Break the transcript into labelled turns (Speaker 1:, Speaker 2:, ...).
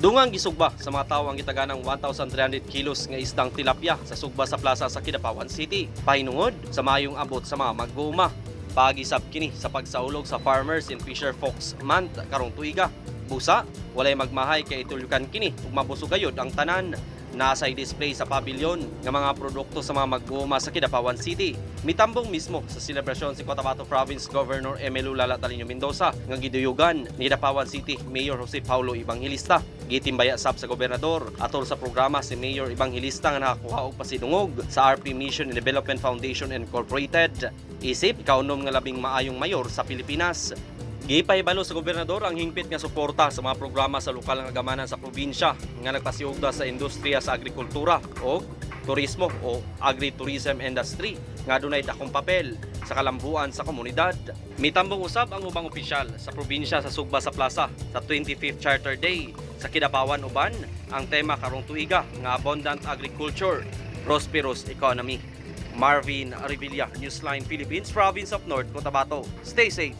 Speaker 1: Dungang gisugba sa mga tawo ang gitaganang 1,300 kilos nga isdang tilapia sa sugba sa plaza sa Kidapawan City. Pahinungod sa maayong abot sa mga mag-uuma. Pagisab kini sa pagsaulog sa Farmers and Fisher Folks Month karong tuiga. Busa, walay magmahay kay itulukan kini ug mabusog gayud ang tanan. Nasa display sa pavilion nga mga produkto sa mga mag-uuma sa Kidapawan City. Mitambong mismo sa selebrasyon si Cotabato Province Governor Emelu Lala Taliño Mendoza nga giduyugan ni Kidapawan City Mayor Jose Paulo Evangelista. Gitimbaya sab sa gobernador atol sa programa si Mayor Evangelista nga nakakuha og pasidungog sa RP Mission and Development Foundation Incorporated. Isip kaunom nga labing maayong mayor sa Pilipinas. Gipahibalo sa gobernador ang hingpit nga suporta sa mga programa sa lokal nga gamanan sa probinsya nga nagpasiugda sa industriya sa agrikultura o turismo o agritourism industry nga dunay dakong papel sa kalambuan sa komunidad. Mitambong usab ang ubang opisyal sa probinsya sa Sugba sa Plaza sa 25th Charter Day sa Kidapawan uban ang tema karong tuiga nga Abundant Agriculture, Prosperous Economy. Marvin Revilla, Newsline Philippines, Province of North Cotabato. Stay safe.